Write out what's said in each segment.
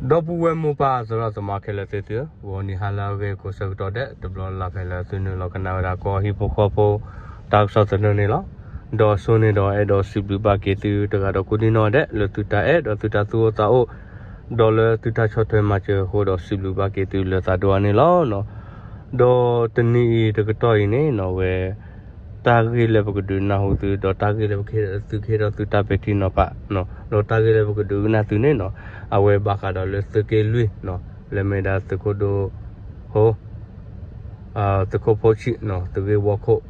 ဒီပုၢ်ဝဲၢ်မိၢ်ပၢ်သရၣ်သမါခဲလၢာ်သ့ၣ်သုဧၢ, ဂီၤနံၤဟါလၢအဂ့ၤကိးဆၢကတီၢ်ဒဲး တဘျီလၢ်လၢ်ဖဲလၢသုနုာ်လီၤကနၣ်ဝဲဒၣ်ကီၢ်ဟံၣ်ဖိဃီဖိ တၢ်ကစီၣ်သနၢၣ်န့ၣ်လီၤ. ဒီးစိန့ၣ်ဒီးအဲၣ်ဒိးစံးဘျုးဘၣ်က့ၤသုတဂၤဒီးကိးဒံနီၢ်ဒဲး လၢသုတၢ်အဲၣ်ဒီးသုတၢ်သူၣ်အိၣ်သးအိၣ် ဒီးလၢသုတၢ်ဆီၣ်ထွဲမၤစၢၤအဃိဒီးစံးဘျုးဘၣ်က့ၤသုလၢသးဒိၣ်အါန့ၣ်လီၤ. ဒီးတနံၤအံၤတကတီၢ်အံၤန့ၣ်နီၢ်ဝဲ တၢ်ဂ့ၢ်လၢပကဒုးနၢ်ဟူသု ဒီးတၢ်ဂ့ၢ်လၢပကဟ့ၣ်သုကဟ့ၣ်ထီၣ်သုတၢ်ပဲာ်ထံနီၤဖး ဒီးတၢ်ဂ့ၢ်လၢပကဒုးကနၣ်သုန့ၣ်နီၢ် အဝဲဘၣ်ဃးဒီးလၢသုးက့လွံၢ် လၢမ့ၢ်ဒၣ်သုးခိၣ်ဒိ ဟိ သုးခိၣ်ဖိဆံး သုးဂ့ၢ်ဝီခိၣ်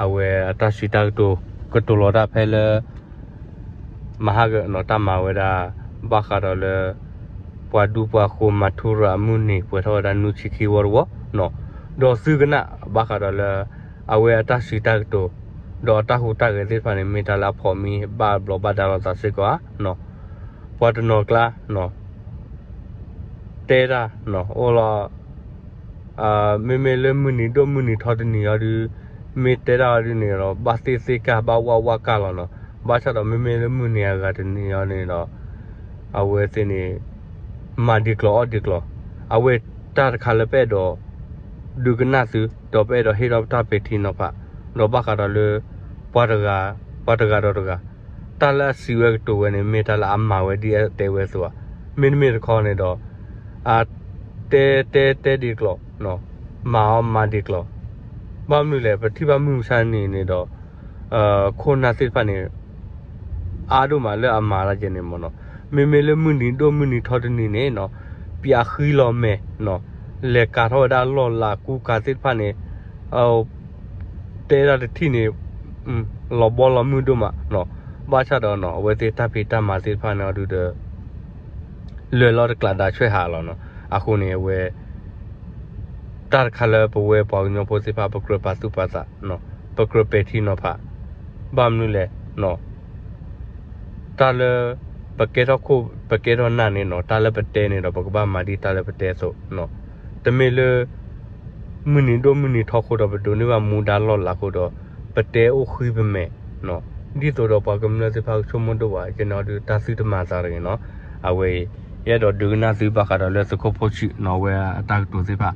အဝဲအတၢ်စံးတၢ်ကတိၤ ကတိၤလီၤတၢ်ဖဲလၢ မဟါက တၢ်မၤဝဲဒၣ် ဘၣ်ဃးဒီးလၢ ပှၤဒူပှၤဃိၤမၤထူရၤအမုၢ်နံၤ ပှဲၤထီၣ်ဝဲဒၣ်နွံဆံခံဝီတဝီ ဒီးသုကနၣ်ဘၣ်ဃးဒီးလၢ အဝဲအတၢ်စံးတၢ်ကတိၤ ဒီးအတၢ်ဟူးတၢ်ဂဲၤသ့ၣ်တဖၣ်န့ၣ် မ့ၢ်တၢ်လၢအဖိးမံဘၣ်ဘျီးဘၣ်ဒါလိာ်သးစ့ၢ်ကီးဧါ ပှၤတနီၤကျါ တဲတၢ် အိၣ်လီၤ မ့မ့ၢ်လၢမုၢ်နံၤဒိၣ်မုၢ်နံၤထီတနံၤအံၤဒုး မ့ၢ်တဲတၢ်အီၤဒုးန့ၣ်ဒီး ဘၣ်သ့ၣ်သ့ၣ်ကၢ်ဘၣ်ဝၣ်ဝၣ်ကၢ်လီၤနီၤ ဘၣ်ဆၣ်ဒီးမ့မ့ၢ်လၢမုၢ်နံၤအဂၤတနံၤအံၤန့ၣ်ဒီး အဝဲသ့ၣ်န့ၣ် မၤဒံးကျိၤအီၣ်ဒံးကျိၤ အဝဲတၢ်တခါလၢပအဲၣ်ဒိး ဒုးကနၣ်သု ဒီးပအဲၣ်ဒိးဟ့ၣ်ထီၣ်ပတၢ်ပဲာ်ထံနီၤဖး ဒီးဘၣ်ဃးဒီးလၢ ပှၤတဂၤ ပှၤတဂၤဒီးတဂၤ တၢ်လၢအစံးဝဲကတိၤဝဲန့ၣ် မ့ၢ်တၢ်လၢအမၤဝဲဒ်အတဲဝဲအသိးဧါ မ့တမ့ၢ်တခီန့ၣ်ဒီး အတဲတဲတဲဒံးကျိၤ မၤအီၤမၤဒံးကျိၤ ဘၣ်မနုၤလဲၣ် ပထံၣ်ဘၣ်မုၢ်မဆါန့ၣ်န့ၣ်ဒီး ခိၣ်နၢ်သ့ၣ်တဖၣ်န့ၣ် အါဒိၣ်မးလၢအမၤတၢ်ကဲန့ၣ်မ့ၢ်နီၤ မ့မ့ၢ်လၢမုၢ်နံၤဒိၣ်မုၢ်နံၤထီတနံၤန့ၣ်နီၤ ပၠးဃံလီၤမဲာ် လဲၤကၤထီၣ်ဝဲဒၣ်လီၢ်လၤကူကၤသ့ၣ်တဖၣ်န့ၣ် တဲဒၣ်တထံၣ်န့ၣ် လီၤဘီလီၤမုၢ်ဒိၣ်မးနီၤ ဘၣ်ဆၣ်ဒီးနီၤ အဝဲသ့ၣ်တၢ်ဖံးတၢ်မၤသ့ၣ်တဖၣ်န့ၣ်အီၤဒုးဒီး လၢာ်လီၤတကျးဒါဆွဲဟးလီၤနီၤ အဃိန့ၣ်အဝဲ တၢ်တခါလၢပဝဲပှၤကညီဖိသ့ၣ်တဖၣ် ပကြၢးပာ်သူၣ်ပာ်သး ပကြၢးပဲာ်ထံနီၤဖး ဘၣ်မနုၤလဲၣ် တၢ်လၢ ပကဲထီၣ်ခိၣ် ပကဲထီၣ်နၢ်န့ၣ်နီၤ တၢ်လၢပတဲန့ၣ်ဒီး ပကဘၣ်မၤဒ်တၢ်လၢပတဲအသိး တမ့ၢ်လၢ မုၢ်နံၤဒိၣ်မုၢ်နံၤထီဃိဒီး ပဒိးန့ၢ်ဘၣ်မူဒါလီၢ်လၤဃိဒီး ပတဲအိၣ်ဃံပမဲာ် ဒ်သိးဒီးပှၤကမျၢၢ်သ့ၣ်တဖၣ်ကဆိကမိၣ်ဒိၣ်ဘၣ် ကဲန့ၣ်အီၤဒုးတၢ်သုတမၤသးတဂ့ၤနီၤ အဝဲအံၤ ယအဲၣ်ဒိးဒုးကနၣ်သုဘၣ်ဃးဒီးလၢသုးခိၣ်ဖိဆံးနီၤ အဝဲအတၢ်ကတိၤသ့ၣ်တဖၣ်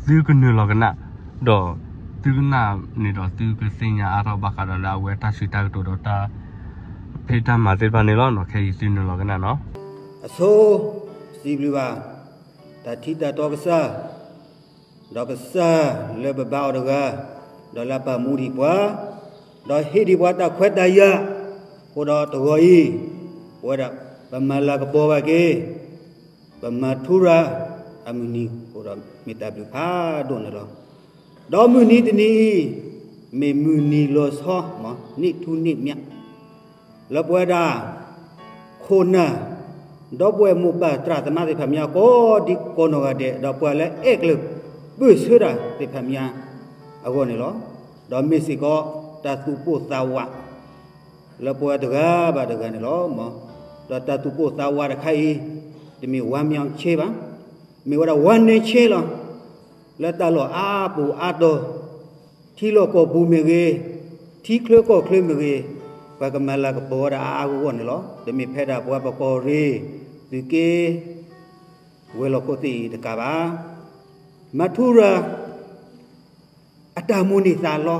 သုကနုာ်လီၤကနၣ် ဒီးသုကနၣ်န့ၣ်ဒီး သုကသ့ၣ်ညါအါထီၣ်ဘၣ်ဃးဒီးလၢအဝဲတၢ်စံးတၢ်ကတိၤဒီးတၢ် ဖံးတၢ်မၤသ့ၣ်တဖၣ်န့ၣ်လီၤနီၤ ခဲအံၤသုနုာ်လီၤကနၣ်နီၤ အဆိ စံးဘျုးဘၣ် တၢ်ထံတၢ်တီကစၢ် ဒီးကစၢ်လၢပဘါအီၤတဂၤ ဒီးလၢအပာ်မူဒံးပှၤ ဒီးဟ့ၣ်ဒံးပှၤတၢ်ခွဲးတၢ်ယာ် အဃိဒီးတဂီၤအံၤ ပဝဲဒၣ် ပမၤလၤကပီၤဘၣ်က့ၤ ပမၤထူရၤ အမုၢ်နံၤအဃိဒီး မ့ၢ်တၢ်ဘျုးဖးဒိၣ်န့ၣ်လီၤ. ဒီးမုၢ်နံၤတနံၤအံၤ မ့ၢ်မုၢ်နံၤလီၤဆီ နံၣ်ထူၣ်နံၣ်မး လၢပဝဲဒၣ် ခိၣ်နၢ် ဒီပုၢ်ဝဲၢ်မိၢ်ပၢ်သရၣ်သမါသ့ၣ်တဖၣ်မ့ၢ်ညါ ကိးဒံကိးနီၢ်ဂၤဒဲး ဒီးပှၤလၢအဲၣ်ကျၢၤပၢၢ်ဆၢတၢ်သ့ၣ်တဖၣ်မ့ၢ်ညါ အဂီၢ်န့ၣ်လီၤ. ဒီးမ့ၢ်စ့ၢ်ကီး တၢ်သူၣ်ပိၢ်သးဝး လၢပဝဲတဂၤဘၣ်တဂၤန့ၣ်လီၤ. ဒီးတၢ်သူၣ်ပိၢ်သးဝးတခါအံၤ တမ့ၢ်ဝါမၠီဆ့ဘၣ်, မ့ၢ်ဝဲဒၣ်ဝါနဲဆ့လီၤ. လၢတၢ်လီၢ်အါပူၤအါတီၤ ထံလီၢ်ကီၢ်ပူၤမ့ၢ်ဂ့ၤ, ထံချၢကီၢ်ချၢမ့ၢ်ဂ့ၤ, ပှၤကမၤလၤကပီၤဝဲဒၣ်အါအါဂီၢ်ဂီၢ်န့ၣ်လီၤ. တမ့ၢ်ဖဲဒၣ်ပဝဲပကီၢ်ရ့ၣ် သုးက့ ဝဲၤလီၢ်ခိၣ်သ့ၣ်အံၤတကးဘၣ်. မၤထူရၤ အတၢ်မိၣ်န့ၢ်သးလီ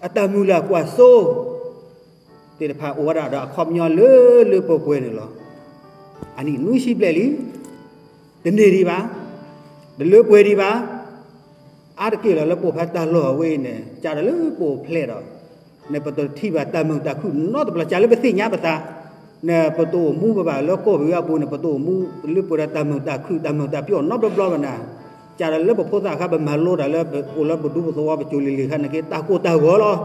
အတၢ်မုၢ်လၢ်ကွၢ်စိ သ့ၣ်တဖၣ်အိၣ်ဝဲဒၣ်ဒီးအခီပညီလၢလၢပှဲၤပှဲၤန့ၣ်လီၤ. အနံၣ်နွံဆံဘျဲၣ်လံ, တန့ၢ်ဒံးဘၣ်, တလၢပှဲၤဒံးဘၣ်. အါတက့ၢ်လီၤလၢပအိၣ်ဖဲတၢ်လီၢ်အဝဲအံၤန့ၣ် ကးဒီးလၢပအိၣ်ဖျဲၣ်ဒီး န့ၣ်ပတထံၣ်ဘၣ်တၢ်မုာ်တၢ်ခုၣ်နီတဘျီ ကးလၢပသ့ၣ်ညါပသး န့ၣ်ပတအိၣ်မူဘၣ်ဘၣ်လၢကီၢ်ပူၤအပူၤန့ၣ် ပတအိၣ်မူလၢပှဲၤဒီးတၢ်မုာ်တၢ်ခုၣ် တၢ်မုာ်တၢ်ပျီၣ်နီတဘျီဘၣ်နၤ. ကးဒီးလၢပဖိသၣ်အခါ ပမၤလိတၢ်လၢပအိၣ်လၢပဒူပသဝီပစိၤလံၤလံၤခါန့ၣ်က့ တၢ်ကိၢ်တၢ်ဂီၤလီၤ.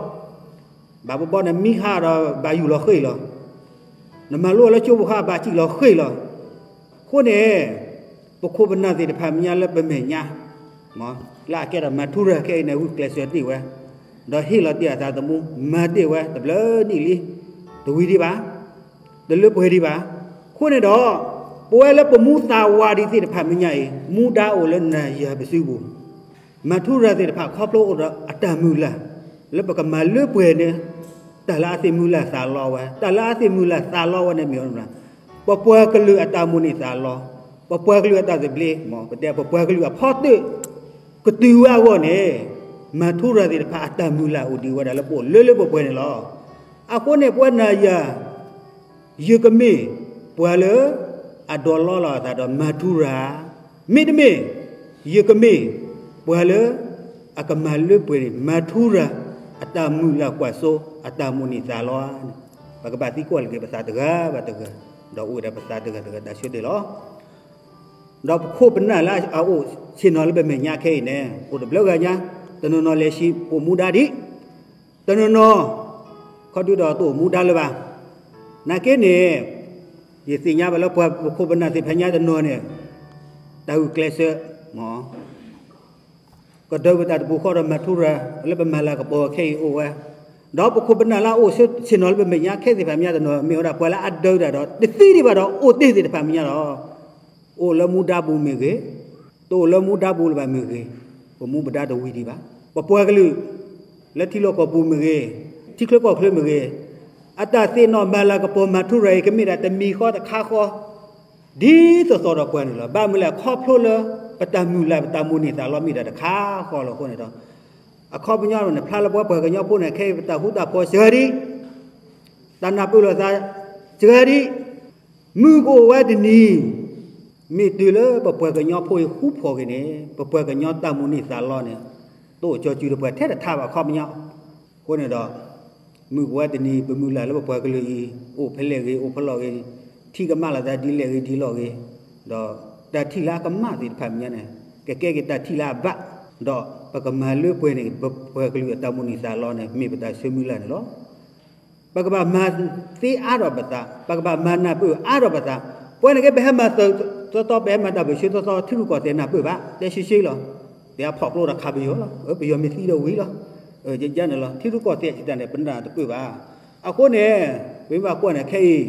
ဘၣ်ဘီဘီန့ၣ်မံခါဒီးဘၣ်ယူၢ်လီၤဃ့ၢ်လီၤ. နမၤလိလၢကၠိပူၤခါဘၣ်စံၣ်လီၤဃ့ၢ်လီၤ. အဃိန့ၣ် ပခိၣ်ပနၢ်သ့ၣ်တဖၣ်မ့ၢ်ညါလၢပမဲာ်ညါ လၢအကဲထီၣ်မၤထူရၤခဲအံၤန့ၣ် ဂုာ်ကျဲးစၢးတ့ၢ်ဝဲ ဒီးဟ့ၣ်လီၤတ့ၢ်အသးသမူ မၤတ့ၢ်ဝဲတဘျီနံၣ်လံ တဝံၤဒံးဘၣ် တလၢပှဲၤဒံးဘၣ်. အဃိန့ၣ်ဒီး ပဝဲလၢပမူသးဝးဒံးသ့ၣ်တဖၣ်မ့ၢ်ညါအံၤ မူဒါအိၣ်လၢနၤယၤပစုပူၤ မၤထူရၤသ့ၣ်တဖၣ်ခီဖျိအိၣ်ဒီးအတၢ်မုၢ်လၢ် လၢပကမၤလၢပှဲၤန့ၣ် တၢ်လၢအသ့ၣ်မုၢ်လၢ်သးလီဝဲ တၢ်လၢအသ့ၣ်မုၢ်လၢ်သးလီဝဲန့ၣ်မ့ၢ် ပပှၤကလုာ်အတၢ်မိၣ်န့ၢ်သးလီ, ပပှၤကလုာ်အတၢ်သဘျ့, ပတဲပပှၤကလုာ်အဖီတၢၣ် ကတုၤဝဲအဂီၢ်န့ၣ်, မၤထူရၤသ့ၣ်တဖၣ် အတၢ်မုၢ်လၢ်အိၣ်ဒံးဝဲဒၣ်လၢပအိၣ်လၢလၢပှဲၤပှဲၤန့ၣ်လီၤ. အဃိန့ၣ် ပဝဲနၤယၤ ယကမ့ၢ်ပှၤလၢအဒိးလီလီၤအသးဒီးမၤထူရၤ, မ့တမ့ၢ် ယကမ့ၢ်ပှၤလၢအကမၤလၢပှဲၤန့ၣ် မၤထူရၤ အတၢ်မုၢ်လၢ်ကွၢ်စိ အတၢ်မိၣ်န့ၢ်သးလီန့ၣ်, ပကဘၣ်သံကွၢ်လၢက့ၤပသးတဂၤဘၣ်တဂၤ, ဒီးအိၣ်ဝဲဒၣ်ပသးတဂၤတဂၤတၢ်ဆၢတဲာ်လီၤ. ဒီးပခိၣ်ပနၢ်လၢအအိၣ်ဆ့ၣ်နီၤလၢပမဲာ်ညါခဲအံၤန့ၣ် အိၣ်တဘျုးဂၤညါ, တနီၤနီၤလဲၤဆံးအိၣ်မူဒါဒံး, တနီၤနီၤ ခီဒုဒီးတအိၣ်မူဒါလၢၤဘၣ်. နာ်က့န့ၣ် ယသ့ၣ်ညါဘၣ်လၢပှၤပခိၣ်ပနၢ်သ့ၣ်တဖၣ်ညါတနီၤန့ၣ် တၢ်ဂုာ်ကျဲးစၢး ကဒုးပတၢ်တပူၤဃီဒီးမၤထူရၤ လၢပမၤလၤကပီၤခဲအံၤအိၣ်ဝဲ, ဒီးပခိၣ်ပနၢ်လၢအအိၣ်ဆ့ၣ်နီၤလၢပမဲာ်ညါခဲသ့ၣ်တဖၣ်မ့ၢ်ညါတနီၤ မ့ၢ်ဝဲဒၣ်ပှၤလၢအဒုးတၢ်ဒီး တသံဒံးဘၣ်ဒီးအိၣ်တ့ၢ်သ့ၣ်တဖၣ်မ့ၢ်ညါလီၤ. အိၣ်လၢမူဒါပူၤမ့ၢ်ဂ့ၤ, တအိၣ်လၢမူဒါပူၤလၢၤဘၣ်မ့ၢ်ဂ့ၤ, ပမူပဒါတဝံၤဒံးဘၣ်. ပပှၤကလုာ် လၢထံလီၢ်ကီၢ်ပူၤမ့ၢ်ဂ့ၤ, ထံချၢကီၢ်ချၢမ့ၢ်ဂ့ၤ, အတၢ်သ့ၣ်နီၣ်မၤလၤကပီၤမၤထူရၤအံၤ ကမ့ၢ်ဒၣ်တမံၤဃီတခါဃီ ဒ်သိးသိးဒီးပှၤန့ၣ်လီၤ. ဘၣ်မနုၤလဲၣ် ခီဖျိလၢပတၢ်မုၢ်လၢ်ပတၢ်မိၣ်န့ၢ်သးလီမ့ၢ်ဒၣ်တခါဃီလီၤအဃိန့ၣ်ဒီး အခီပညီန့ၣ် ဖျါလၢပှၤပှၤကညီဖိန့ၣ် ခဲအံၤပတၢ်ဃူတၢ်ဖိးစှၤဒံး, တၢ်နၢ်ပၢၢ်လိာ်သးစှၤဒံး, မုၢ်ကအိၣ်ဝဲတနံၤ မ့ၢ်တုၤလၢပပှၤကညီဖိအံၤဃူဖိးက့ၤန့ၣ် ပပှၤကညီတၢ်မိၣ်န့ၢ်သးလီန့ၣ် တအိၣ်ကၠီစုဒီးပှၤထဲတထါဘၣ်အခီပညီ အဃိန့ၣ်ဒီး မုၢ်ကအိၣ်ဝဲတနံၤ ပမုၢ်လၢ်လၢပပှၤကလုာ်အံၤ အိၣ်ဖဲလဲၣ်ဂ့ၤ အိၣ်ဖဲလဲၣ်ဂ့ၤ, ထံၣ်ကမၣ်လိာ်သးဒ်လဲၣ်ဂ့ၤဒ်လဲၣ်ဂ့ၤ, ဒီးတၢ်ထံၣ်လၢအကမၣ်သ့ၣ်တဖၣ်မ့ၢ်ညါန့ၣ် ကကဲက့ၤတၢ်ထံၣ်လၢအဘၣ်, ဒီးပကမၤလၢပှဲၤန့ၣ် ပပှၤကလုာ်အတၢ်မိၣ်န့ၢ်သးလီန့ၣ် မ့ၢ်ပတၢ်ဆၢမုၢ်လၢ်န့ၣ်လီၤ. ပကဘၣ်မၤသ့အါထီၣ်ပသး, ပကဘၣ်မၤနၢ်ပၢၢ်အါထီၣ်ပသး, ပဝဲန့ၣ်က့ ပဟဲမၤသၢသီသီ ပဟဲမၤတၢ်ဘၣ်ဆၢသီသီ ထံရူၢ်ကီၢ်သဲးနၢ်ပၢၢ်ဘၣ်, တဲရှဲရှဲလီၤ. ပှၤဖီၣ်ကျိဒီးခးပယီၤလီၤ, ပယီၤမ့ၢ်သံဒီးဝံၤလီၤ. ယယါန့ၣ်လီၤ, ထံရူၢ်ကီၢ်သဲးစံးတၢ်န့ၣ် ပနၢ်တပၢၢ်ဘၣ်. အဃိန့ၣ် ပမ့ၢ်ဘၣ်ကွၢ်န့ၣ်ခဲအံၤ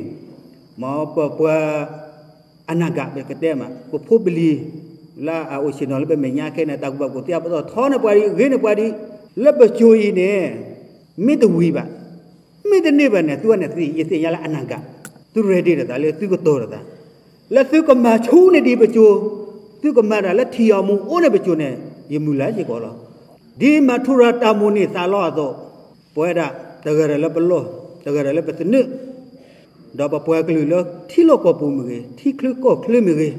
မ်ပပှၤ အနၢ်ဂၤ ပကတဲမး ပဖိပလံၤ လၢအအိၣ်ဆ့ၣ်နီၤလၢပမဲာ်ညါခဲအံၤန့ၣ် တၢ်ကူၣ်ဘၣ်ကူၣ်သ့အပတီၢ်ထီန့ၢ်ပှၤဒံး ဂ့ၤန့ၢ်ပှၤဒံး လၢပစိၤအံၤန့ၣ် မ့ၢ်တဝံၤဘၣ်, မ့ၢ်တန့ၢ်ဘၣ်န့ၣ် သုဝဲန့ၣ်သ့ ယသ့ၣ်ညါလၢအနၢ်ဂၤ သု ready လိာ်သးလၢသုကတီၤလိာ်သး လၢသုကမၤဆူၣ်န့ၢ်ဒံးပစိၤ, သုကမၤတၢ်လၢထံအီမူအိၣ်န့ၢ်ပစိၤန့ၣ် ယမုၢ်လၢ်စ့ၢ်ကီးလီၤ. ဒ်မၤထူရၤတၢ်မိၣ်န့ၢ်သးလီအသိး, ပဝဲဒၣ်တဂၤဒီးလၢပလီၢ်, တဂၤဒီးလၢပသနၢၣ်, ဒီးပပှၤကလုာ်လၢထံလီၢ်ကီၢ်ပူၤမ့ၢ်ဂ့ၤ, ထံချၢကီၢ်ချၢမ့ၢ်ဂ့ၤ,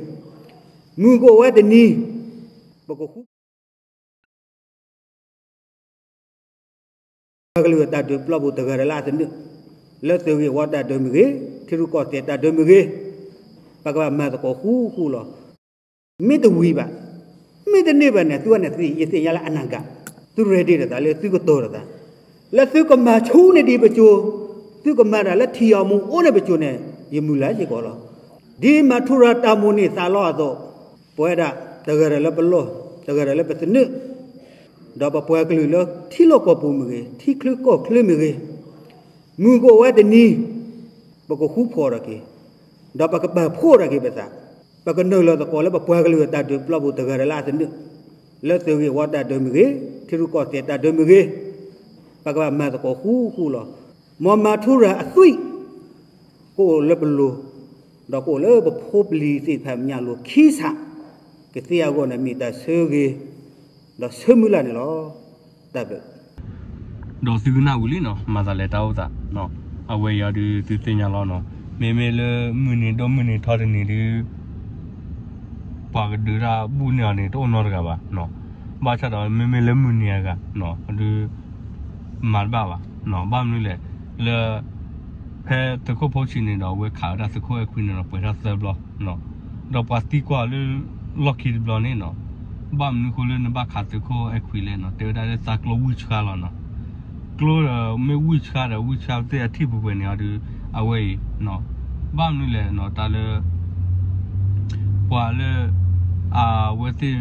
မုၢ်ကအိၣ်ဝဲတနံၤ, ပကဃူ ပှၤကလုာ်အတၢ်ဒုးပျီပူၤတဂၤဒီးလၢအသနၢၣ်, လၢသုးဂ့ၢ်ဝီတၢ်ဒုးမ့ၢ်ဂ့ၤ, ထံရူၢ်ကီၢ်သဲးတၢ်ဒုးမ့ၢ်ဂ့ၤ, ပကဘၣ်မၤသကိးဃူဃူလီၤ. မ့ၢ်တဝံၤဘၣ်, မ့ၢ်တန့ၢ်ဘၣ်န့ၣ် သုဝဲန့ၣ်သ့ ယသ့ၣ်ညါလၢအနၢ်ဂၤ, သု ready လိာ်သးလၢသုကတီၤလိာ်သး, လၢသုကမၤဆူၣ်န့ၢ်ဒံးပစိၤ, သုကမၤတၢ်လၢထံအီမူအိၣ်န့ၢ်ပစိၤန့ၣ် ယမုၢ်လၢ်စ့ၢ်ကီးလီၤ. ဒ်မၤထူရၤတၢ်မိၣ်န့ၢ်သးလီအသိး, ပဝဲဒၣ်တဂၤဒီးလၢပလီၢ်, တဂၤဒီးလၢပသနၢၣ်, ဒီးပပှၤကလုာ်လၢထံလီၢ်ကီၢ်ပူၤမ့ၢ်ဂ့ၤ, ထံချၢကီၢ်ချၢမ့ၢ်ဂ့ၤ, မုၢ်ကအိၣ်ဝဲတနံၤ, ပကဃူဖိးထီၣ်က့ၤ, ဒီးပကပာ်ဖှိၣ်ထီၣ်က့ၤပသး, ပကနုာ်လီၤသကိးလၢပပှၤကလုာ်အတၢ်ဒုးပျီပူၤတဂၤဒီးလၢအသနၢၣ်, လၢသုးဂ့ၢ်ဝီတၢ်ဒုးမ့ၢ်ဂ့ၤ, ထံရူၢ်ကီၢ်သဲးတၢ်ဒုးမ့ၢ်ဂ့ၤ, ပကဘၣ်မၤသကိးဃူဃူလီၤ. မ်မၤထူရၤအသွံၣ် ကအိၣ်လၢပလိၤ, ဒီးကအိၣ်လၢပဖိပလံၤသ့ၣ်တဖၣ်မဲာ်ညါလိၤခံဆး, ကသ့အဂီၢ်န့ၣ် မ့ၢ်တၢ်ဆၢဂ့ၤ, ဒီးဆၢမုၢ်လၢ်န့ၣ်လီၤ. တၢ်ဘျုး ဒီးသုကနၣ်ဝံၤလံနီၤ မၤသးလဲၤတၢ်အိၣ်သး, အဝဲအံၤအီၤဒုးသုသ့ၣ်ညါလီၤနီၤ, မ့မ့ၢ်လၢမုၢ်နံၤဒီမုၢ်နံၤထီတနံၤဒုး ပှၤကဒုးတၢ်ဘူၣ်န့ၢ်အီၤန့ၣ် တအိၣ်နီတဂၤဘၣ်, ဘၣ်ဆၣ်ဒီးမ့မ့ၢ်လၢမုၢ်နံၤအဂၤ ဒုး မၤတဘၣ်ဘၣ်, ဘၣ်မနုၤလဲၣ်, လၢ ဖဲသုးခိၣ်ဖိဆံးန့ၣ်ဒီး အဝဲခးဝဲဒၣ်သုးခိၣ်အဲၣ်ခွံန့ၣ်ဒီး ပှဲၤထီၣ်သၢဘျီ, ဒီးပှၤသံကွၢ်လၢ လီၢ်ခံတဘျီန့ၣ်နီၤ, ဘၣ်မနုၤအဃိလၢနဘၣ်ခးသုးခိၣ်အဲၣ်ခွံလဲၣ်နီၤ, တဲဝဲဒၣ်လၢသးကျိဝံၢ်ဆှါလီၤနီၤ, ကျိဒီးမ့ၢ်ဝံၢ်ဆှါဒီး ဝံၢ်ဆှါသ့ၣ်အထံၣ်ပှဲၤပှဲၤန့ၣ်အီၤဒုး အဝဲအံၤ ဘၣ်မနုၤလဲၣ်နီၤ တၢ်လၢ ပှၤလၢ အဝဲသ့ၣ်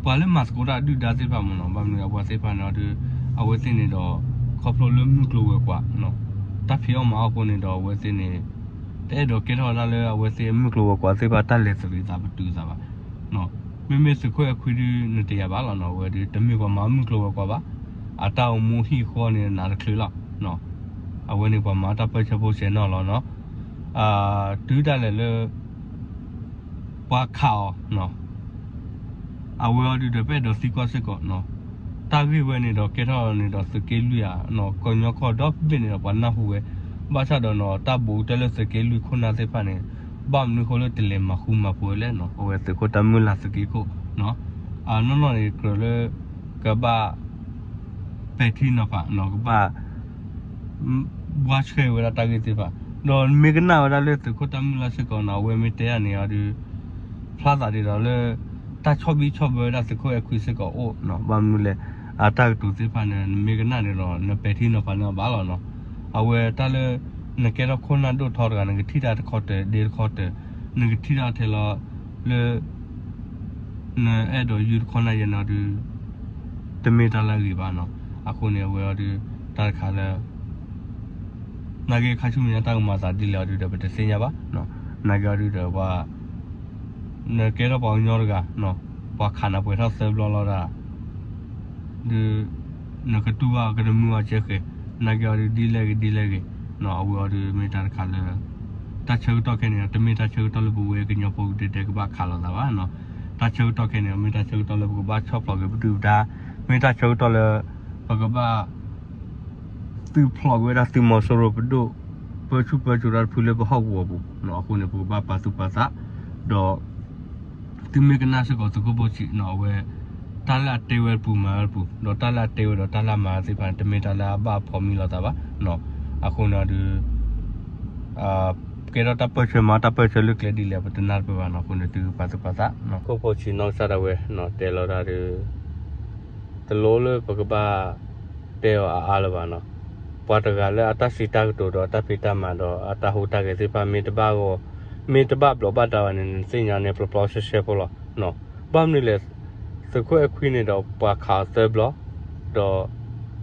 ပှၤလၢမၤသကိးတၢ်ဒုၣ်ဒါသ့ၣ်တဖၣ်မ့ၢ်နီၤ, ဘၣ်မနုၤအပှၤသ့ၣ်တဖၣ်န့ၣ်အီၤဒုး အဝဲသ့ၣ်န့ၣ်ဒီး ခီဖျိလၢမုၢ်ကျိၤဝဲၤကွာ် တၢ်ဖံးအီၣ်မၤအီၣ်အဃိန့ၣ်ဒီး အဝဲသ့ၣ်န့ၣ် တအဲၣ်ဒိးကဲထီၣ်ဝဲဒၣ်လၢအဝဲသ့ၣ်မုၢ်ကျိၤဝဲၤကွာ်သ့ၣ်တဖၣ်တၢ်လဲၤသရံးသးပတုာ်သးဘၣ်, မ့မ့ၢ်သုးခိၣ်အဲၣ်ခွံဒုးနတယၤဘၣ်လီၤနီၤ, အဝဲဒုးတမ့ၢ်ပှၤမၤမုၢ်ကျိၤဝဲၤကွာ်ဘၣ်, အတၢ်အိၣ်မူဟံၣ်ဃီန့ၣ်နးတချုးလီၤ, အဝဲန့ၣ်ပှၤမၤတၢ်ပၢဆှၢဖိဆဲးနီၣ်လီၤနီၤ, တုၤဒၣ်လဲာ်လၢ ပှၤခးအီၤ အဝဲအီၤဒုးဒီး ပအဲၣ်ဒိးသံကွၢ်စ့ၢ်ကီး, တၢ်ဂ့ၢ်ဝဲန့ၣ်ဒီး ကဲထီၣ်န့ၣ်ဒီးသုးက့လွံၢ်ဧါ, ကညီကီၢ်ဒီဘ့ၣ်န့ၣ်ဒီး ပှၤနၢ်ဟူဝဲ, ဘၣ်ဆၣ်ဒီး တၢ်ဘူးကတၢၢ်လၢသုးက့လွံၢ်ခိၣ်နၢ်သ့ၣ်တဖၣ်န့ၣ် ဘၣ်မနုၤဃိလၢတလဲၤမၤဃူမၤဖိးဝဲလဲၣ်, အဝဲသုးခိၣ်တၢ်မုၢ်လၢ်သုးက့ခိၣ် အနီၢ်နီၢ်န့ၣ်ကြၢးလၢ ကဘၣ် ပဲာ်ထံနီၤဖး ကဘၣ် ဘှါဆှဲဝဲဒၣ်တၢ်ဂ့ၢ်သ့ၣ်တဖၣ်, ဒီးမ့ၢ်ကနၣ်ဝဲဒၣ်လၢသုးခိၣ်တၢ်မုၢ်လၢ်စ့ၢ်ကီးန့ၣ် အဝဲမ့ၢ်တဲအန့ၣ်အီၤဒုး ဖျါသးဒ်သိးလၢ တၢ်ဆီၣ်ဘံၣ်ဆီၣ်ဘၢဝဲဒၣ်သုးခိၣ်အဲၣ်ခွံစ့ၢ်ကီးအိၣ်, ဘၣ်မနုၤလဲၣ် အတၢ်ကတိၤသ့ၣ်တဖၣ်န့ၣ် နမ့ၢ်ကနၣ်န့ၣ်ဒီး နပဲာ်ထံနီၤဖးန့ၢ်အီၤဘၣ်လီၤနီၤ, အဝဲတၢ်လၢ နကဲထီၣ်ခိၣ်နၢ်ဒိၣ်ထီတဂၤ နကထံၣ်တၢ်တခီတၢၤ ဒ့တခီတၢၤ နကထံၣ်တၢ်ထဲလီၤ လၢ နအဲၣ်ဒိးယုၢ်တခီနၢ်ယဲန့ၣ်အီၤဒုး တမ့ၢ်တၢ်လၢအဂ့ၤဘၣ်နီၤ, အဃိန့ၣ် အဝဲအီၤဒုး တၢ်တခါလၢ နာ်က့ခါဆူမဲာ်ညါတၢ်ကမၤသးဒ်လဲၣ်အီၤဒုးဒီး ပတသ့ၣ်ညါဘၣ်, နာ်က့အီၤဒုးဒီးပှၤ နကဲထီၣ်ပှၤကညီတဂၤ ပှၤခးနၤပှဲၤထီၣ်သၢဘျီလီၤဒၣ် ဒုး နကတူၢ်ဘၣ်ကတမုာ်အီၤကဲဃဲၤ, နာ်က့အီၤဒုးဒ်လဲၣ်ဂ့ၤဒ်လဲၣ်ဂ့ၤ, အဝဲအီၤဒုးမ့ၢ်တၢ်တခါလၢ တၢ်ဆၢကတီၢ်ခဲန့ၣ် တမ့ၢ်တၢ်ဆၢကတီၢ်လၢပဝဲကညီဖိကဒဲကဘၣ်ခးလိာ်သးဘၣ်, တၢ်ဆၢကတီၢ်ခဲန့ၣ် မ့ၢ်တၢ်ဆၢကတီၢ်လၢပကဘၣ်ဆီၣ်ဖျိးက့ၤပဒုၣ်ပဒါ, မ့ၢ်တၢ်ဆၢကတီၢ်လၢ ပကဘၣ် သုးဖျိးက့ၤဝဲဒၣ်သုးမီၤစိရိၤပဒိၣ် ပၢဆူၣ်ပၢစိးတၢ်တဖုလၢပဟီၣ်ကဝီၤပူၤ, အဃိန့ၣ် ပကဘၣ်ပာ်သူၣ်ပာ်သး, ဒီး သုမ့ၢ်ကနၣ်စ့ၢ်ကီးသုးခိၣ်ဖိဆံးနီၤ အဝဲ တၢ်လၢအတဲဝဲတပူၤမၤဝဲတပူၤ ဒီးတၢ်လၢအတဲဝဲဒီးတၢ်လၢအမၤသ့ၣ်တဖၣ်န့ၣ် တမ့ၢ်တၢ်လၢအဘၣ်အဖှိၣ်မံလိာ်သးဘၣ်, အဃိန့ၣ်ဒုး ကဲထီၣ်တၢ်ပၢၢ်ဆၢမၤတၢ်ပၢၢ်ဆၢလၢကျဲဒ်လဲၣ် ပတနၢ်တပၢၢ်ဘၣ်နီၤ, အဃိန့ၣ်သုပာ်သူၣ်ပာ်သး, ခိၣ်ဖိဆံးနီၢ်ကစၢ်ဒၣ်ဝဲနီၤ တဲလီၤတၢ်ဒုး တလိၣ်လၢပကဘၣ် တဲအီၤအါအါလၢၤဘၣ်နီၤ, ပှၤတဂၤလၢအတၢ်စံးတၢ်ကတိၤဒီးအတၢ်ဖံးတၢ်မၤဒီးအတၢ်ဟူးတၢ်ဂဲၤသ့ၣ်တဖၣ် မ့ၢ်တဘၣ်ဂီၤ မ့ၢ်တဘၣ်ဘျီးဘၣ်ဒါဘၣ်န့ၣ် နသ့ၣ်ညါန့ၣ် ပျီပျီဆှဲဆှဲဖိလီၤ. ဘၣ်မနုၤလဲၣ် သုးခိၣ်အဲၣ်ခွံန့ၣ်ဒီးပှၤခးအီၤသၢဘျီ,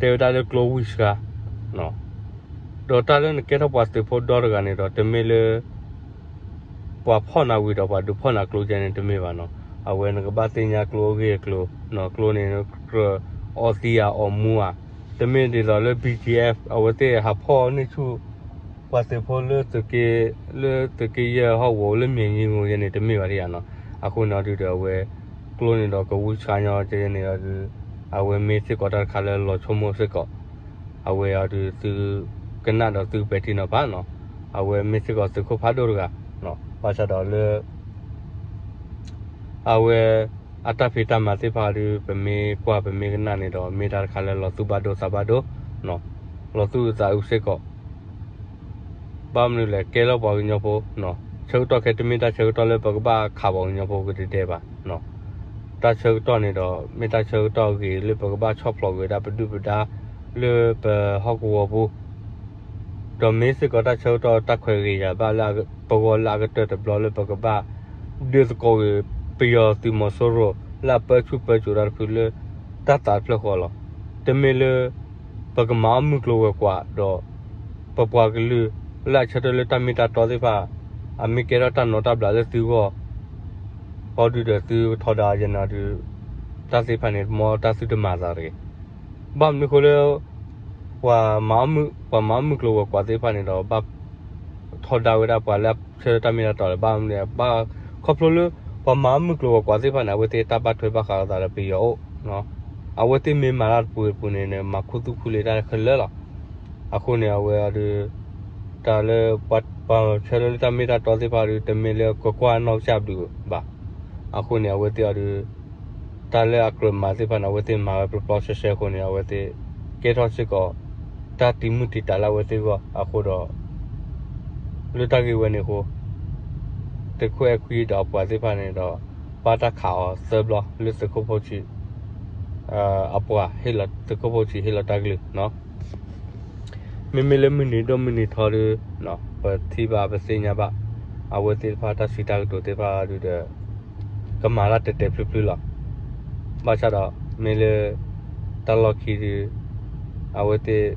ဒီး တဲဝဲဒၣ်လၢကျိဝံၢ်စှၤ ဒီးတၢ်လၢနကဲထီၣ်ပှၤသုးဖိဒီတဂၤန့ၣ်ဒီး တမ့ၢ်လၢ ပှၤဖီၣ်နၤဝံၤဒီးပှၤဒုးဖီၣ်နၤကျိကဲန့ၣ်တမ့ၢ်ဘၣ်နီၤ, အဝဲနကဘၣ်သ့ၣ်ညါကျိအဂ့ၢ်အကျိၤ, ကျိန့ၣ်ကြၢးအီၣ်သံဧါအီၣ်မူဧါ, တမ့ၢ်ဒ်သိးလၢ ဘီကၠံၣ်အဲၣ် အဝဲသ့ၣ်ဟးဖီၣ်န့ၢ်ဆူၣ် ပှၤသုးဖိလၢ လၢသုးက့ယဲၢ်ဟီၣ်ကဝီၤလၢ မၠဲၣ်ယံၤငိၤ ယဲန့ၣ်တမ့ၢ်ဘၣ်ဒံးဧါနီၤ, အဃိန့ၣ်ဒုးဒီးအဝဲ ကျိန့ၣ်ဒီးကဝံၢ်ဆှါညီကဲန့ၣ်ဒီး အဝဲမ့ၢ်စ့ၢ်ကီးတၢ်တခါလၢလီၤဆိကမိၣ်စ့ၢ်ကီး, အဝဲအီၤဒုးသုကနၣ်ဒီးသုပဲာ်ထံနီၤဖးနီၤ, အဝဲမ့ၢ်စ့ၢ်ကီးသုးခိၣ်ဖးဒိၣ်တဂၤ, ဘၣ်ဆၣ်ဒီးလၢ အဝဲ အတၢ်ဖံးတၢ်မၤသ့ၣ်တဖၣ်ဒုး ပမ့ၢ်ကွၢ်ပမ့ၢ်ကနၣ်န့ၣ်ဒီး မ့ၢ်တၢ်တခါလၢလီၤသူၣ်ဘၣ်ဒိသးဘၣ်ဒိ, လီၤသူၣ်အုးသးအုးစ့ၢ်ကီး, ဘၣ်မနုၤလဲၣ် ကဲလီၤပှၤကညီဖိ, ဆၢကတီၢ်ခဲတမ့ၢ်တၢ်ဆၢကတီၢ်လၢပကဘၣ်ခးပှၤကညီဖိကဒဲဒဲဘၣ်, တၢ်ဆၢကတီၢ်န့ၣ်ဒီး မ့ၢ်တၢ်ဆၢကတီၢ်အဂ့ၤလၢပကဘၣ်ဆီၣ်ဖျိးက့ၤဝဲဒၣ်ပဒုၣ်ပဒါ လၢပဟီၣ်ကဝီၤပူၤ ဒီးမ့ၢ်စ့ၢ်ကီးတၢ်ဆၢကတီၢ်တၢ်ခွဲးဂ့ၤယာ်ဘၣ်လၢပဂီၢ်လၢအကတၢၢ်တဘျီလၢပကဘၣ် ဒုးသကိးက့ၤ ပယီၤသုးမီၤစိရိၤ လၢအပၢဆူၣ်ပၢစိးတၢ်တဖုလၢ တၢ်သးတဖျၢၣ်ဃီလီၤ. တမ့ၢ်လၢ ပကမၤအီၣ်မုၢ်ကျိၤဝဲၤကွာ်ဒီး ပပှၤကလုာ် လၢအဆၢထၢၣ်လၢတၢ်မ့ၢ်တၢ်တီသ့ၣ်တဖၣ် အမ့ၢ်ကဲထီၣ်တၢ်နီတၢ်ဘျးလၢသုဂီၢ် အီၤဒုးဒီးသုကထီဒါယဲန့ၣ်ဒုး တၢ်သ့ၣ်တဖၣ်န့ၣ် မ်တၢ်သုတမၤသးတဂ့ၤ. ဘၣ်မနုၤဃိလၢ ပှၤမၤအီၣ်မုၢ်ကျိၤဝဲၤကွာ်သ့ၣ်တဖၣ်န့ၣ်ဒီး ဘၣ်ထီဒါဝဲဒၣ်ပှၤလၢအဆၢထၢၣ်တၢ်မ့ၢ်တၢ်တီလၢၤဘၣ်မနုၤလဲၣ် ဘၣ်ခီဖျိလၢ ပှၤမၤအီၣ်မုၢ်ကျိၤဝဲၤကွာ်သ့ၣ်တဖၣ်န့ၣ် အဝဲသ့ၣ်တၢ်ဘၣ်ထွဲဘၣ်ဃးလိာ်သးဒီးပယီၤအိၣ် အဝဲသ့ၣ်မ့ၢ်မၤတၢ်တပူၤတပူၤန့ၣ် မၤခူသူၣ်ခူလ့တၢ်ခဲလၢာ်လီၤ. အဃိန့ၣ် အဝဲအီၤဒုး တၢ်လၢ ပှၤဆၢထၢၣ်လၢတၢ်မ့ၢ်တၢ်တီသ့ၣ်တဖၣ်ဒုး တမ့ၢ်လၢကကွၢ်နီၢ်ကစၢ်ဘျုးဘၣ်. အဃိန့ၣ် အဝဲသ့ၣ်အီၤဒုး တၢ်လၢအကြၢးမၤသ့ၣ်တဖၣ်န့ၣ် အဝဲသ့ၣ်မၤဝဲပျီပျီဆှဲဆှဲအဃိန့ၣ် အဝဲသ့ၣ် ကဲထီၣ်စ့ၢ်ကီး တၢ်တံာ်မုၢ်တံာ်တာ်လၢအဝဲသ့ၣ်အဂီၢ်အဃိဒီး လၢတၢ်ဂ့ၢ်ဝဲန့ၣ်အဃိ သုးခိၣ်အဲၣ်ခွံဒီးအပှၤသ့ၣ်တဖၣ်န့ၣ်ဒီး ဘၣ်တၢ်ခးအီၤသၢဘျီလၢသုးခိၣ်ဖိဆံး အပှၤ သုးခိၣ်ဖိဆံးဟ့ၣ်လီၤတၢ်ကလုၢ် မ့မ့ၢ်လၢမုၢ်နံၤဒိၣ်မုၢ်နံၤထီဒုး ပထံၣ်ဘၣ်ပသ့ၣ်ညါဘၣ် အဝဲသ့ၣ်တဖၣ်တၢ်စံးတၢ်ကတိၤသ့ၣ်တဖၣ်ဒုးဒီး ကမၤတၢ်တဲာ်တဲာ်ဖျုးဖျုးလီၤ. ဘၣ်ဆၣ်ဒီး မ့ၢ်လၢ တၢ်လီၢ်ခံဒုး အဝဲသ့ၣ်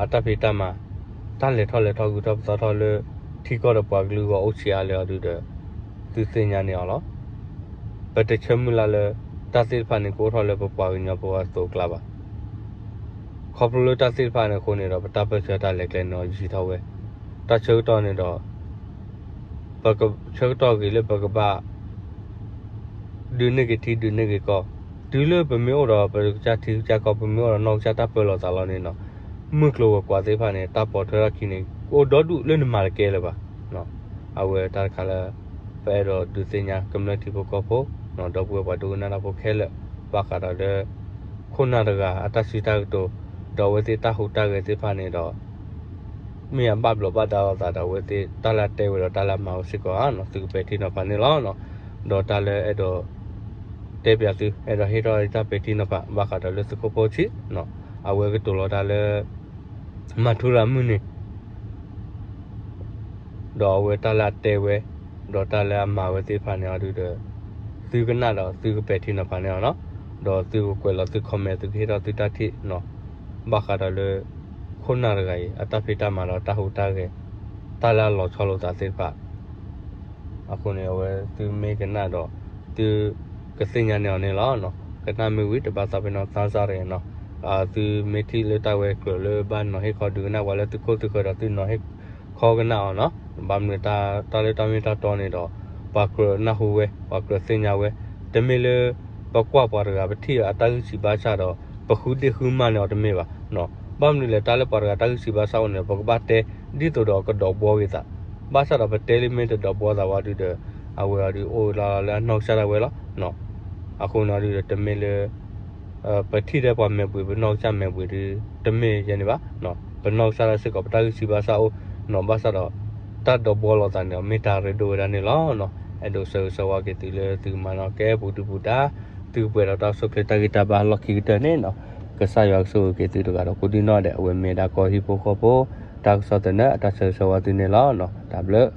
အတၢ်ဖံးတၢ်မၤ တၢ်လဲၤထီၣ်လဲၤထီၣ်ဂုၤထီၣ်ပသီထီၣ်လၢ ထံကီၢ်ဒီးပှၤကလုာ်အဂီၢ်အိၣ်ဆံးအါလဲၣ်အီၤဒုးဒီး သုသ့ၣ်ညါန့ၢ်အီၤလီၤ. ပတဆၢမုၢ်လၢ်လၢ တၢ်သ့ၣ်တဖၣ်န့ၣ် ကအိၣ်ထီၣ်လၢပပှၤကညီဖိအသိးအကျါဘၣ်. ခီဖျိလၢတၢ်သ့ၣ်တဖၣ်န့ၣ်အဃိန့ၣ်ဒီး ပတၢ်ပၢၢ်ဆၢတၢ်လဲၤကျဲန့ၣ်ယံာ်ထီၣ်ဝဲ. တၢ်ဆၢကတီၢ်န့ၣ်ဒီး ပကဆၢကတီၢ်ဂ့ၤလၢပကဘၣ် ဒုးန့ၢ်က့ၤထံဒုးန့ၢ်က့ၤကီၢ်, တုၤလၢပမ့ၢ်အိၣ်ဒီးပကစၢ်ထံကစၢ်ကီၢ် ပမ့ၢ်အိၣ်ဒီးနီၢ်ကစၢ်တၢ်ပၢလီၤသးလီၤန့ၣ်နီၤ, မုၢ်ကျိၤဝဲၤကွာ်သ့ၣ်တဖၣ်န့ၣ် တၢ်ပိာ်ထွဲထီၣ်ခံန့ၣ် အိၣ်ဒီဒူၣ်လၢနမၤတကဲလၢၤဘၣ်. အဝဲတၢ်တခါလၢ ပအဲၣ်ဒိးဒုးသ့ၣ်ညါကမျၢၢ်ထံဖိကီၢ်ဖိ ဒီပုၢ်ဝဲၢ်ပှၤဒိကနၣ်တၢ်ဖိခဲလၢာ် ဘၣ်ဃးဒီးလၢ ခိၣ်နၢ်တဂၤအတၢ်စံးတၢ်ကတိၤ ဒီးအဝဲသ့ၣ်တၢ်ဟူးတၢ်ဂဲၤသ့ၣ်တဖၣ်န့ၣ်ဒီး မ့ၢ်အဘၣ်ဘျီးဘၣ်ဒါလိာ်သးဒီး အဝဲသ့ၣ်တၢ်လၢအတဲဝဲဒီးတၢ်လၢအမၤဝဲစ့ၢ်ကီးဧါနီၤ, သုကပဲာ်ထံနီၤဖးန့ၣ်လီၤ. ဒီးတၢ်လၢအဲၣ်ဒိးတဲပၠးသု အဲၣ်ဒိးဟ့ၣ်ထီၣ်တၢ်ပဲာ်ထံနီၤဖး ဘၣ်ဃးဒီးလၢသုးခိၣ်ဖိဆံး အဝဲကတိၤလီၤတၢ်လၢ မၤထူရၤမုၢ်န့ၣ် ဒီးအဝဲတၢ်လၢအတဲဝဲ ဒီးတၢ်လၢအမၤဝဲသ့ၣ်တဖၣ်န့ၣ်အီၤဒုဒီး သုကနၣ်ဒီးသုကပဲာ်ထံနီၤဖးန့ၣ်လီၤနီၤ. ဒီးသုကကွဲးလီၤသု comment သုကဟ့ၣ်ထီၣ်သုတၢ်ထံၣ်နီၤ, ဘၣ်ဃးဒီးလၢ ခိၣ်နၢ်တဂၤအံၤ အတၢ်ဖံးတၢ်မၤဒီးတၢ်ဟူးတၢ်ဂဲၤ တၢ်လၢအလီၤဆီလိာ်သးသ့ၣ်တဖၣ် အဃိန့ၣ် အဝဲသုမ့ၢ်ကနၣ်ဒီး သုကသ့ၣ်ညါန့ၢ်အီၤန့ၣ်လီၤ. ကနၣ်မ့ၢ်ဝံၤ တဘၣ်သးပ့ၤနီၣ်သးစၢ်တဂ့ၤနီၤ, သုမ့ၢ်ထံၣ်လၢတၢ်ဝဲကြၢးလၢဘၣ်နီၤဟ့ၣ်ခီဒုးကနၣ်ပှၤလၢသုခိၣ်သုဃၢၤဒီးသုနီၤဟ့ၣ်ခီကနၣ်အီၤနီၤ, ဘၣ်မနုၤတၢ်လၢတၢ်မ့ၢ်တၢ်တီန့ၣ်ဒီး ပှၤကြၢးနၢ်ဟူဝဲ ပှၤကြၢးသ့ၣ်ညါဝဲ, တမ့ၢ်လၢ ပကွၢ်ပှၤတဂၤပထံၣ်အတၢ်ဂံၢ်စၢ်ဘါစၢ်ဒီး ပဃုဒ့ၣ်ဃုမၢ်န့ၢ်အီၤတမ့ၢ်ဘၣ်. ဘၣ်မနုၤလဲၣ် တၢ်လၢပှၤတဂၤတၢ်ဂံၢ်စၢ်ဘါစၢ်အိၣ်န့ၣ် ပကဘၣ်တဲ ဒ်သိးဒီးကဒီးဘှီက့ၤသး, ဘၣ်ဆၣ်ဒီးပတဲလံမ့ၢ်တဒီးဘှီသးဝဲဒုဒီး အဝဲအီၤဒုအိၣ်လီၤလၢအနီၢ်ကစၢ်ဒၣ်ဝဲလီၤ. အဃိန့ၣ်အီၤဒုဒီး တမ့ၢ်လၢ ပထံၣ်ထဲပှၤမဲာ်ဘှံး ပနီၢ်ကစၢ်မဲာ်ဘှံးဒု တမ့ၢ်ယဲန့ၣ်ဘၣ်. ပနီၢ်ကစၢ်ဒၣ်စ့ၢ်ကီး ပတၢ်ဂံၢ်စၢ်ဘါစၢ်အိၣ်နီၤ, ဘၣ်ဆၣ်ဒီး တၢ်ဒီးဘှီလိာ်သးန့ၣ် မ့ၢ်တၢ်ရ့ဒိၣ်ဝဲဒၣ်န့ၣ်လီၤ. အဲၣ်ဒိးဆၢဂ့ၤဆၢဝါက့ၤသုလၢသုကမၤနၢၤကဲပူၤဒုပူၤဒါ သုကပှဲၤဒီးတၢ်အိၣ်ဆူၣ်အိၣ်ချ့တၢ်ဂံၢ်တၢ်ဘါလီၢ်ခံကတၢၢ်န့ၣ်နီၤ, ကစၢ်ယွၤကဆိၣ်ဂ့ၤက့ၤသုတဂၤဒီးကိးဒံနီၢ်ဒဲး အဝဲမ့ၢ်ဒၣ်ကီၢ်ဟံၣ်ဖိဃီဖိ တၢ်ကစီၣ်သနၢၣ် အတၢ်ဆၢဂ့ၤဆၢဝါသုန့ၣ်လီၤ. တၢ်ဘျုး